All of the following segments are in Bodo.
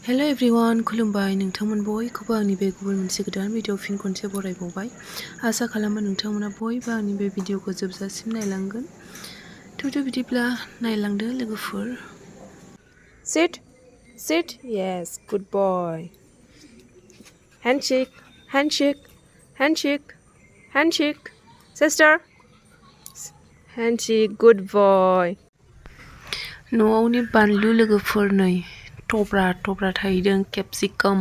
Hello everyone, खुलुमबाय नोंथांमोन बयखौबो आंनि बे गुबुन मोनसे गोदान भिडिअ फिन खनसे बरायबावबाय। आसा खालामो नोंथांमोना बयबो आंनि बे भिडिअखौ जोबजासिम नायलांगोन। थ' बिदिब्ला नायलांदो लोगोफोर। Sit, yes, good boy. Handshake, handshake, handshake, handshake. Sister, handshake, good boy. न'आवनि बानलु लोगोफोर नै थब्रा थाहैदों केप्सिकाम।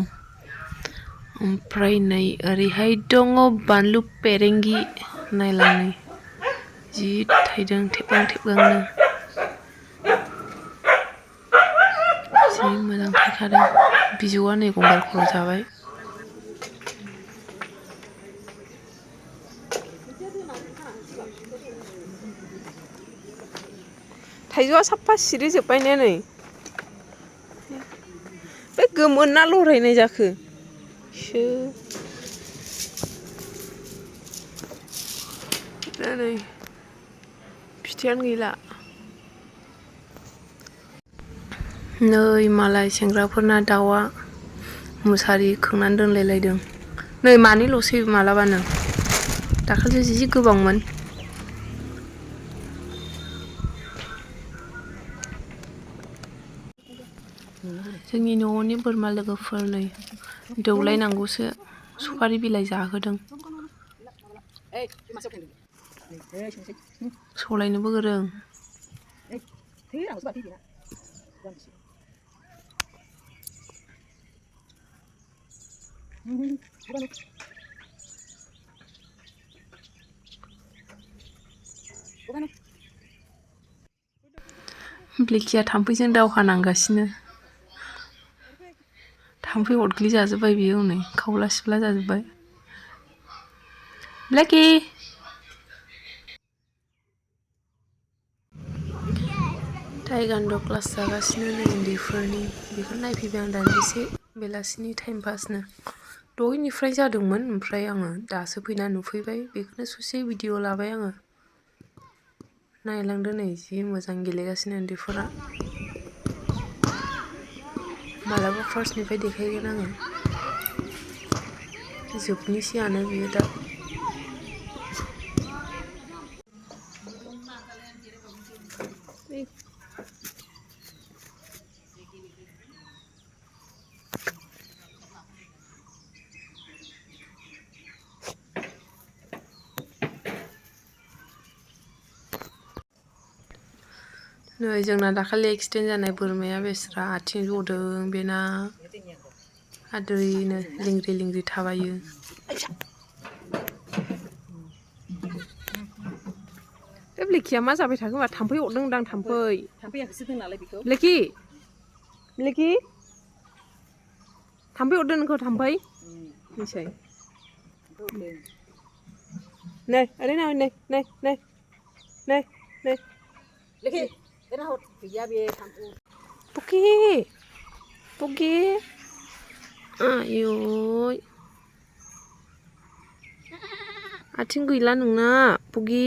ओमफ्राय नै ओरैहाय दङ बानलु पेरेंगि नायलांनै जि थाइदों थेबगांनो जि मोजां थायखादों। बिजौआ नै गंगार खर' जाबाय। थाइजौआ साफा सिरिजोब्बाय ने नै बे गोमोन ना लरायनाय जाखो नै फिथाइयानो गैला। नै मालाय सेंग्राफोरना दाउआ मुसारि खोंनानै दोनलायलायदों। नै मानैल'सै मालाबानो दाखालिसो जि गोबांमोन। जोंनि न'नि बोरमा लोगोफोर नै दौलायनांगौसो सफारि बिलाइ जाहोदों। सलायनोबो गोरों। ब्लेकिया थाम्फैजों दावहा नांगासिनो। थाम्फै अरग्लि जाजोब्बाय बियो हनै खावला सिफ्ला जाजोब्बाय। ब्लेकी टाइगान्ड' क्लास जागासिनो नै उन्दैफोरनि बेखौ नायफैबाय आं दान्दिसे बेलासिनि टाइम पासनो। दहायनिफ्राय जादोंमोन ओमफ्राय आङो दासो फैना नुफैबाय बेखौनो ससे भिडिअ लाबाय आङो। नायलांदो नै जि मोजां गेलेगासिनो उन्दैफोरा। मालाबा फार्स्टनिफ्राय देखायगोन आङो। जोबनोसैयानो बियो दा। नै जोंना दाखालि एक्सिडेन्ट जानाय बोरमाया बेस्रा आथिं जदों बेना आदैनो लिंग्रि थाबायो। बे ब्लेकिया मा जाबाय थाखो होनबा थाम्फै अरदोंदां थाम्फै ब्लेकी थाम्फै अरदों नोंखौ थाम्फै मिसाय नै ओरै नाय नै Puki आयोय आथिं गैला नोंना पुगी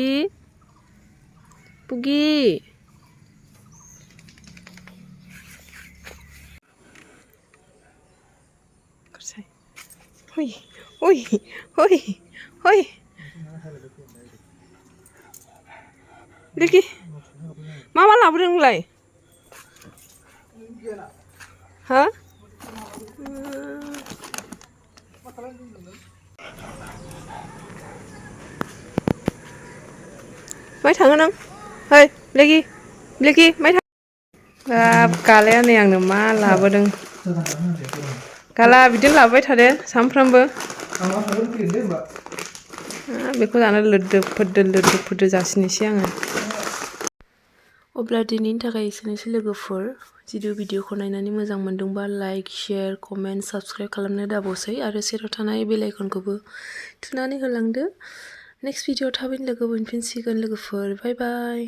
Hoi Bleki मा लाबोदों नोंलाय हा माय थाङो नों है ब्लेकी माय थाङो बाब गालाया नै आंनो मा लाबोदों गाला बिदिनो लाबोबाय थादो सामफ्रामबो बेखौ जानो लोदो फोदो जासिनोसै आङो। अब्ला दिनैनि थाखाय एसेनोसै लोगोफोर। जुदि भिडिअखौ नायनानै मोजां मोनदोंबा लाइक शेयार कमेन्ट साबस्क्राइब खालामनो दाबावसै आरो सेराव थानाय बेल आइकनखौबो थुनानै होलांदो। नेक्स्ट भिडिअ थाबैनो लोगो मोनफिनसिगोन लोगोफोर। बाय बाय।